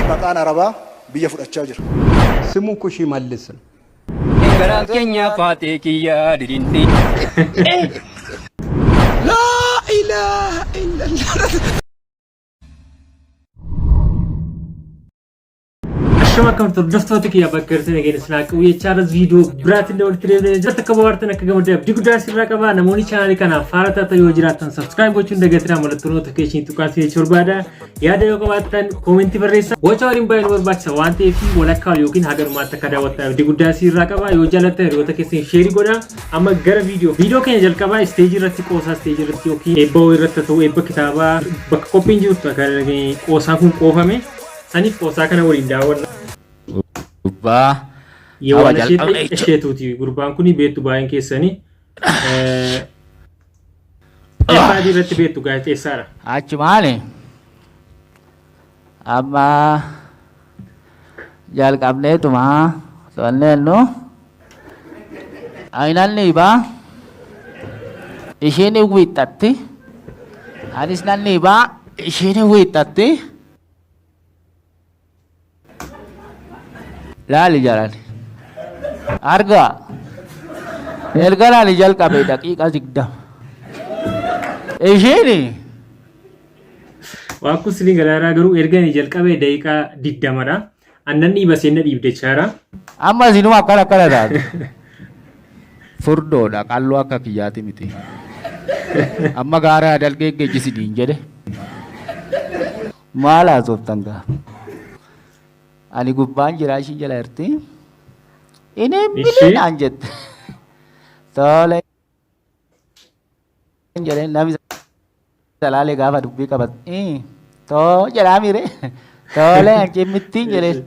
Maqaan Arabaa biyya fudhachaa jira. ስሙ እኮ ሽመልስ ነው። Garaan keenya faatee kiyyaa didinti. Laa ilaaha illallah. Ashama akkam hordoftoota kiyya bakka jirtan nageenya isin haa qabu jechaa irras viidiyoo biraatiin walitti deebinee jirra. Akka bohaartan akka gammaddan abdii guddaa sirraa qaba. Namoonni chaanaalii kanaaf faara taatan yoo jiraattan subscribe gochuun dagatinaa mallattoo notification tuqaa isin jechuu barbaada. Yaada yoo qabaattan koomentii barreessaa. Waca waliin baay'ee nu barbaachisa waan ta'eef walakkaa yookiin haga dhumaatti akka daawwattan abdii guddaa sirraa qaba. Yoo jaallattan hiriyoota keessan sheerii godhaa. Amma gara viidiyoo. Viidiyoo keenya jalqabaa isteejii irratti qoosaa isteejii irratti yookiin eebba wayii irratti haa ta'u eebba kitaabaa bakka qophiin jirtu kan qoosaan kun qoofame saniif qoosaa kana waliin daawwanna. Gubbaa tapha Yeewwan jalqabne jechuudha. isheetuuti gurbaan kun beektu baay'een keessanii. FIB irratti beektu gaazexeessaadha. Achumaani amma jalqabneetuma tolneennu ayinan dhiibaa ishiin hin wiixxatti anis nan dhiibaa ishiin hin wiixxatti laali jaran argaa erga laali jalqabe daqiiqa 20 ishiin Waan kun sinii galaaraa garuu erga inni jalqabee daqiiqaa 20dha. Annan dhiiba seenna dhiibde jechaadha. Amma isinuma akkana akkana taatu. Furdoodha qalloo akka kiyyaati miti. Amma gaara dalgee geejjisiniin jedhe. Maal haasoftan gaa? Ani gubbaan jira ishiin jala jirti. Inni Ishee naan jette. Tole jedheen namni salaalee gaafa dubbii qabatu. Too jedhaa miire. Tole an mittiin jedheen.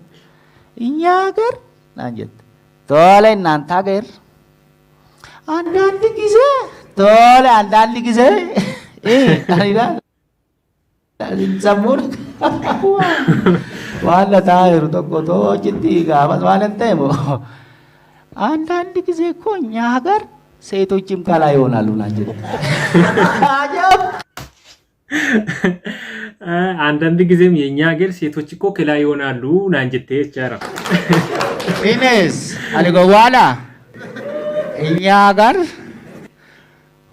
እኛ ሀገር naan jette. Tole እናንተ ሀገር አንዳንድ ጊዜ tole አንዳንድ ጊዜ sammuun waan lataa jiru tokko too achitti gaafas waan hin ta'e moo አንዳንድ ጊዜ እኮ እኛ ሀገር ሴቶችም ከላይ ይሆናሉ naan jette. አጀብ! አንዳንድ ጊዜም የእኛ ሀገር ሴቶች እኮ ከላይ ይሆናሉ naan jette jechaadha. Ines, ani gowwaadha. እኛ ሀገር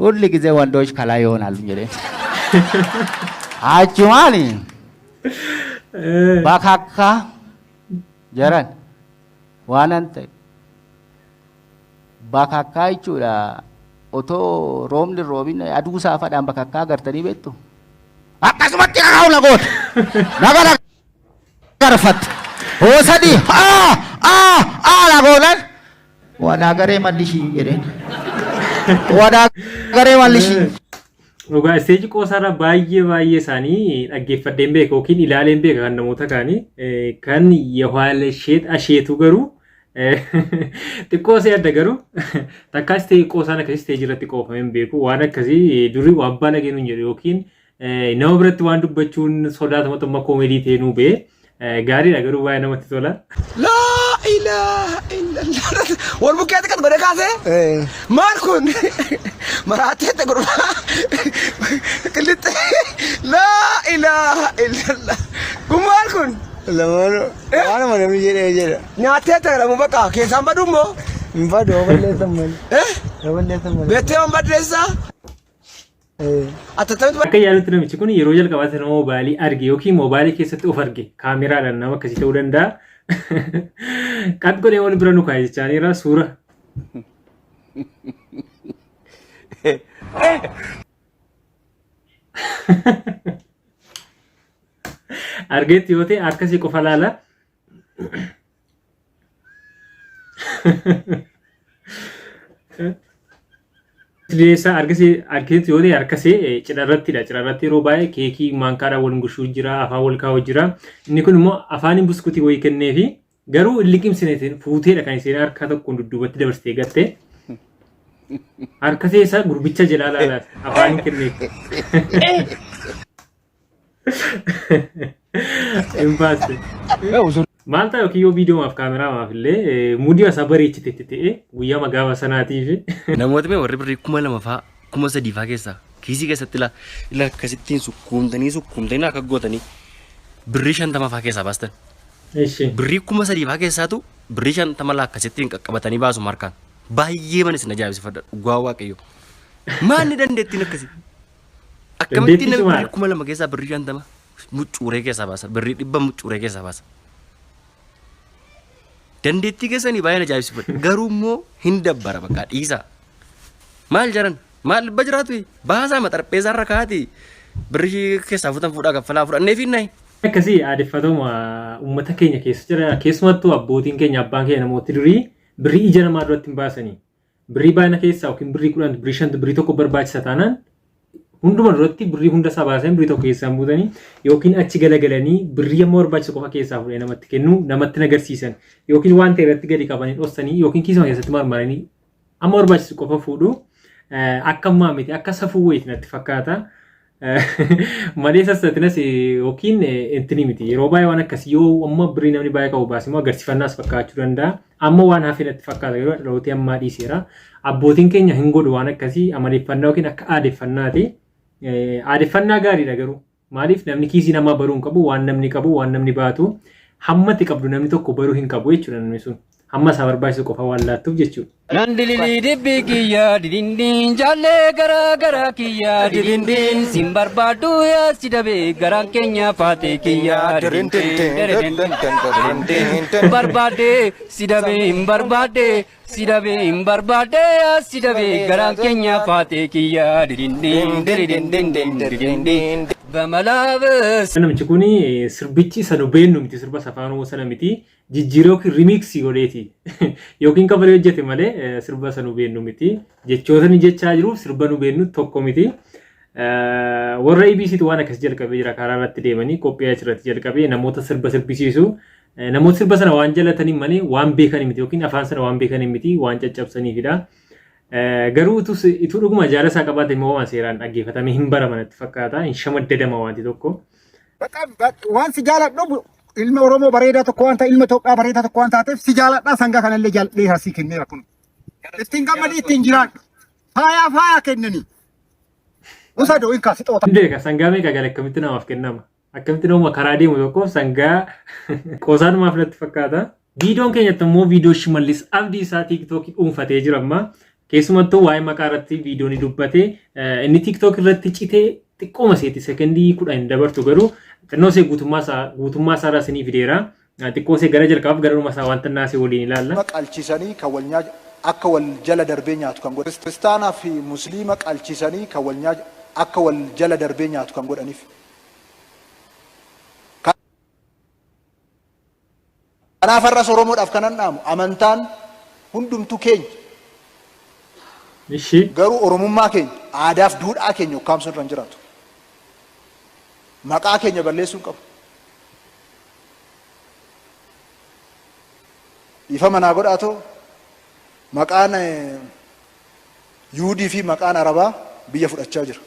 ሁል ጊዜ ወንዶች ከላይ ይሆናሉ jedheen. Achumaani bakakka jaran waanan ta'e bakakkaa jechuudha otoo roobni hin roobin aduu saafadhaan bakakkaa agartanii beektu. Akkasumatti kakaa'u na goota. Naga garfatte. Hoo sadii aa aa aa na goonan. Wadaa garee mallishii jedheen. Wadaa garee mallishii. Dhugaa isteejii qoosaarra baay'ee baay'ee isaanii dhaggeeffadheen beeka yookiin ilaaleen beeka kan namoota kaanii kan Yohaala Asheetu garuu xiqqoo see adda garuu takkaa isteejii qoosaan akkasii isteejii irratti qoofamee hin beeku waan akkasii durii waan baalagee nuun jedhu yookiin nama biratti waan dubbachuun sodaatama xumma koomedii ta'ee nuu ba'e gaariidha garuu baay'ee namatti tola. Laa ilaaha illallah. Wal bukkeetti kan godhe kaasee maal kun maraateette gurbaa qillixxe. Laa ilaaha illallah. Kun maal kun? Lamaanuu waanuma namni jedhee jedha. Nyaattee lamu bakka keessaan baduu immoo? Hin badu yoo balleessan malee. Yoo balleessan malee. Beektee waan baddeessaa? Attattamitti Akka yaadutti namichi kun yeroo jalqabaatti nama moobaayilii arge yookiin moobaayilii keessatti of arge kaameraadhaan nama akkasii ta'uu danda'a. Qad godhee wal bira nu kaa'e jechaaniira suura. Argeetti yoo ta'e harkasii qofa laala. Sileessaa harkasii argeetti yoo ta'e harkasii cidha irrattidha. Cidha irratti yeroo baay'ee keekii maankaadhaan wal gushuu jira, afaan wal kaa'u jira. Inni kun immoo afaaniin buskutii wayii kenneefi garuu hin liqimsineetiin fuuteedha kan isheen harka tokkoon dudduubatti dabarsitee gatte. Harka isaa gurbicha jalaa laalaati afaaniin kenneef. Hin baaste. Maal ta'a yookiin yoo viidiyoomaaf kaameraamaaf illee muudii isaa bareechitetti ta'e guyyaa gaafa sanaatiif. Namoota mee warri birrii 2000 faa 3000 faa keessaa kiisii keessatti ila ila akkasittiin sukkuumtanii sukkuumtanii akka gootanii birrii 50 faa keessaa baastan. Ishi. Birrii 3000 faa keessaatu birrii 50 laa akkasittiin qaqqabatanii baasu markaan. Baay'ee man isin ajaa'ibsifadha dhugaa waaqayyo. Maalni dandeettiin akkasii? Akkamittiin Dandeettii namni birrii cimaadha. 2000 keessaa birrii 50 muccuuree keessaa baasa birrii 100 muccuuree keessaa baasa. Dandeettii keessanii baay'een ajaa'ibsifadha. Garuu immoo hin dabbara bakka dhiisaa. Maal jaran maal dhibba jiraatu baasaa ma xarapheezaa irra kaa'aati birrii keessaa fuutan fuudhaa kaffalaa fudhannee fiinnayi. Akkasii aadeffatuma uummata keenya keessa jira. Keessumattuu abbootiin keenya abbaan keenya namooti durii birrii ija namaa duratti hin baasanii. Birrii baay'ina keessaa yookiin birrii 10 birrii 5 birrii 1 barbaachisa taanaan hunduma duratti birrii hunda isaa baasanii birrii 1 keessaa hin buutanii yookiin achi galagalanii birrii amma barbaachisu qofa keessaa fuudhee namatti kennu namatti hin agarsiisan yookiin waan ta'e irratti gadi qabanii dhossanii yookiin kiisuma keessatti marmaranii amma barbaachisu qofa fuudhu akka ammaa miti akka safuu wayiiti natti fakkaata. Malee sassatinas yookiin intini miti yeroo baay'ee waan akkasii yoo amma birrii namni baay'ee qabu baase immoo agarsiifannaas fakkaachuu danda'a. Amma waan hafe natti fakkaata yeroo dhalootee ammaa dhiiseera. Abbootiin keenya hin godhu waan akkasii amaleeffannaa yookiin akka aadeffannaati. Aadeffannaa gaariidha garuu. Maaliif namni kiisii namaa baruu hin qabu waan namni qabu waan namni baatu hammati qabdu namni tokko baruu hin qabu jechuudha namni sun. Hamma isaa barbaachisu qofa waan laattuuf jechuudha. Nan dililii dibbii kiyya didindiin jaallee garaa garaa kiyya didindiin sin barbaaddu yaa si dabee garaan keenya faatee kiyya didindiin barbaadde si dabee hin barbaadde si dabee hin barbaadde yaa si dabee garaan keenya faatee kiyya didindiin didindiin didindiin bamalaabas. Namichi kun sirbichi isa nu beennu miti sirba afaan Oromoo sana miti jijjiiree yookiin rimiiksii godheeti yookiin kafalee hojjete malee sirba isa nu beennu miti jechoota inni jechaa jiruuf sirba nu beennu tokko miti. Warra EBCtu waan akkas jalqabee jira karaa irratti deemanii qophii achirratti jalqabee namoota sirba sirbisiisu namoota sirba sana waan jalatanii malee waan beekanii miti yookiin afaan sana waan beekanii miti waan caccabsaniifidha. Garuu utuu dhuguma jaala isaa qabaate immoo waan seeraan dhaggeeffatamee hin barama natti fakkaata hin shamaddadama wanti tokko. Bakka waan si jaaladhu ilma Oromoo bareedaa tokko waan ta'e ilma Itoophiyaa bareedaa tokko waan taateef si jaaladha sangaa kanallee jaaladhee asii kenneera kun. Ittiin gammadii ittiin jiraadhu. Faayaa faayaa kennanii. Usa doo inkaa si xoota. Hin beeka sangaa meeqa gala akkamitti namaaf kennama. Akkamitti nama karaa deemu tokkoof sangaa qoosaan namaaf natti fakkaata. Viidiyoon keenyatti immoo viidiyoo Shimallis Abdiisaa TikTokii dhuunfatee jira amma. Keessumattuu waa'ee maqaa irratti viidiyoo ni dubbate. Inni TikTok irratti citee xiqqooma seeti sekondii 10 hin dabartu garuu xinnoo see guutummaa isaa guutummaa isaa irraa isinii fideera. Xiqqoo see gara jalqabaaf gara dhuma isaa wanta naasee waliin ilaalla. Qalchisanii kan wal nyaa akka wal jala darbee nyaatu kan godhan. Kiristaanaa fi Musliima qalchisanii kan wal nyaa akka wal jala darbee nyaatu kan godhaniif. Kanaaf har'as Oromoodhaaf kanan dhaamu amantaan hundumtuu keenya. Ishi. Garuu Oromummaa keenya, aadaaf duudhaa keenya ukkaamsuun irra hin jiraatu. Maqaa keenya balleessuu hin qabu. Dhiifama naa godhaatoo maqaan Yuhudii fi maqaan Arabaa biyya fudhachaa jira.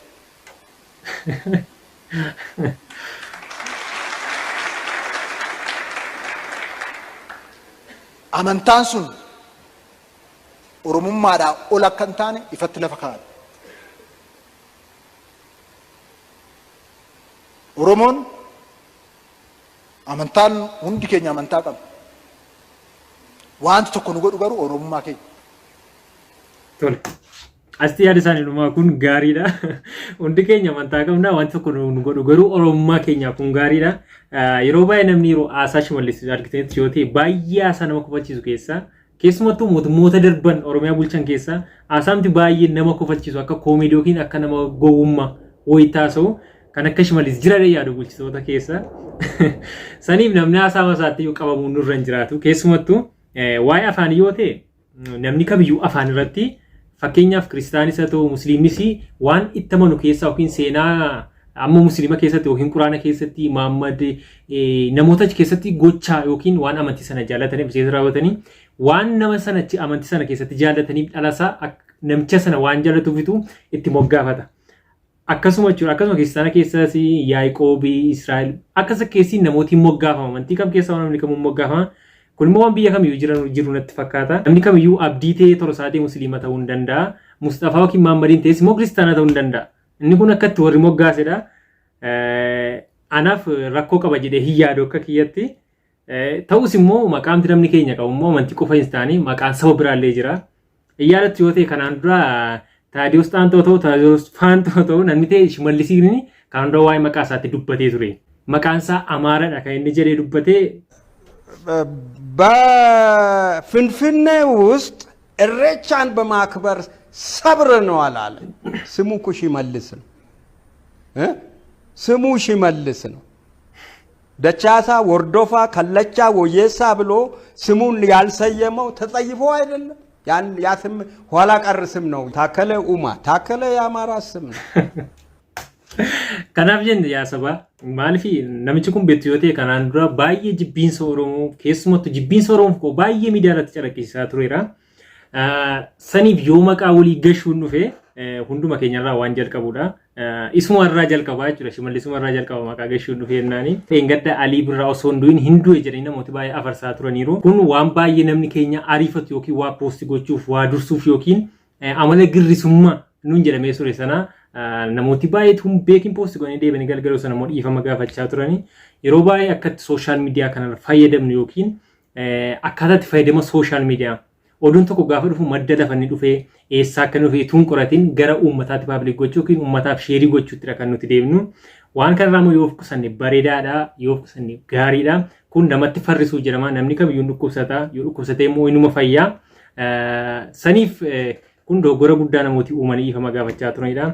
Amantaan sun Oromummaadhaa ol akka hin taane ifatti lafa kaa'ame. Oromoon amantaan hundi keenya amantaa qabna. Wanti tokko nu godhu garuu Oromummaa keenya. Tole. Asti yaada isaanii dhumaa kun gaariidha. Hundi keenya amantaa qabna wanti tokko nu godhu garuu Oromummaa keenyaaf kun gaariidha. Yeroo baay'ee namni yeroo haasaa Shimallis argitanitti yoo ta'e baay'ee haasaa nama kofalchiisu keessaa keessumattuu mootummoota darban Oromiyaa bulchan keessaa haasaamti baay'ee nama kofalchiisu akka koomedii yookiin akka nama gowwummaa wayii taasa'u kan akka Shimallis jira yaadu bulchitoota keessaa. Saniif namni haasaa isaatti iyyuu qabamuun nurra hin jiraatu. Keessumattuu waa'ee afaanii yoo ta'e namni kamiyyuu afaan irratti fakkeenyaaf kiristaanis haa ta'u musliimnis waan itti amanu keessaa yookiin seenaa amma musliima keessatti yookiin quraana keessatti Muhammad namoota achi keessatti gochaa yookiin waan amantii sana jaallataniif miseensa raawwatanii waan nama sana achi amantii sana keessatti jaallataniif dhalasaa namicha sana waan jaallatuufitu itti moggaafata. Akkasuma jechuudha. Akkasuma kiristaana keessas Yaaqoobii, Israa'el akkas akkasiin namooti hin moggaafama. Amantii kam keessa namni kamuu hin moggaafama. Kun immoo waan biyya kamiyyuu jiran jiru natti fakkaata. Namni kamiyyuu abdii ta'ee torosaa ta'ee musliima ta'uu hin danda'a. Musxafaa yookiin Mahammadiin ta'es immoo kiristaana ta'uu hin danda'a. Inni kun akkatti warri moggaasedha. Anaaf rakkoo qaba jedhee hin yaadu akka kiyyatti. Ta'us immoo maqaamti namni keenya qabu immoo amantii qofa hin taane maqaan saba biraallee jira. Yaadattu yoo ta'e kanaan dura Taadiyoos Xaantoo ta'u Taadiyoos Faantoo ta'u namni ta'e Shimallisiin kanaan dura waa'ee maqaa isaatti dubbatee ture. Maqaan isaa Amaaradha kan inni jedhee dubbatee. በፍንፍኔ ውስጥ እሬቻን በማክበር ሰብረነዋል አለ። ስሙ እኮ ሽመልስ ነው እ ስሙ ሽመልስ ነው። ደቻሳ፣ ወርዶፋ፣ ከለቻ፣ ወየሳ ብሎ ስሙን ያልሰየመው ተጸይፎ አይደለም። ያን ያ ስም ኋላ ቀር ስም ነው። ታከለ ኡማ፣ ታከለ የአማራ ስም ነው። Kanaaf jenne yaa sabaa, maaliif namichi kun beektu yoo ta'e kanaan dura baay'ee jibbiinsa Oromoo, keessumattuu jibbiinsa Oromoo koo baay'ee miidiyaa irratti calaqqisiisaa tureera. Saniif yoo maqaa walii gashuun dhufe hunduma keenyarraa waan jalqabudha. Isuma irraa jalqabaa jechuudha. Shimallisuma irraa jalqaba maqaa gashuun dhufe jennaani. Gadda Alii Birraa osoo hin du'in hin du'e jedhanii namooti baay'ee afarsaa turaniiru. Kun waan baay'ee namni keenya ariifatu yookiin waa post gochuuf, waa dursuuf yookiin amala girrisummaa nuun jedhamee ture sana namooti baay'eetu hin beekin post godhanii deebanii galgaluu sana immoo dhiifama gaafachaa turanii. Yeroo baay'ee akkatti social media kanarra fayyadamnu yookiin akkaataa itti fayyadama social media, oduun tokko gaafa dhufu madda lafa inni dhufee, eessaa akka inni dhufee tuun qoratiin gara uummataatti public gochuu yookiin uummataaf share gochuuttidha kan nuti deemnu. Waan kanarraa immoo yoo of qusanne bareedaadha, yoo of qusanne gaariidha. Kun namatti farrisuu jedhama. Namni kamiyyuu dhukkubsata, yoo dhukkubsate immoo inuma fayyaa. Saniif kun dogoggora guddaa namooti uumanii dhiifama gaafachaa turanidha.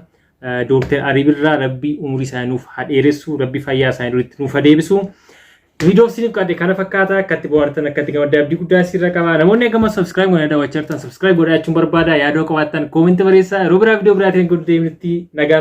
Dooktar Alii Birraa Rabbi umurii isaanii nuuf haa dheeressu, Rabbi fayyaa isaanii duritti nuuf haa deebisu. Viidiyoo isiniif qaadde kana fakkaata. Akkatti bohaartan, akkatti gammadda abdii guddaa sirra qaba. Namoonni akkama subscribe godhanii daawwachaa jirtan subscribe godhaa jechuun barbaada. Yaadoo qabaattan comment barreessaa. Yeroo biraa viidiyoo biraatiin godhu deemnutti nagaa.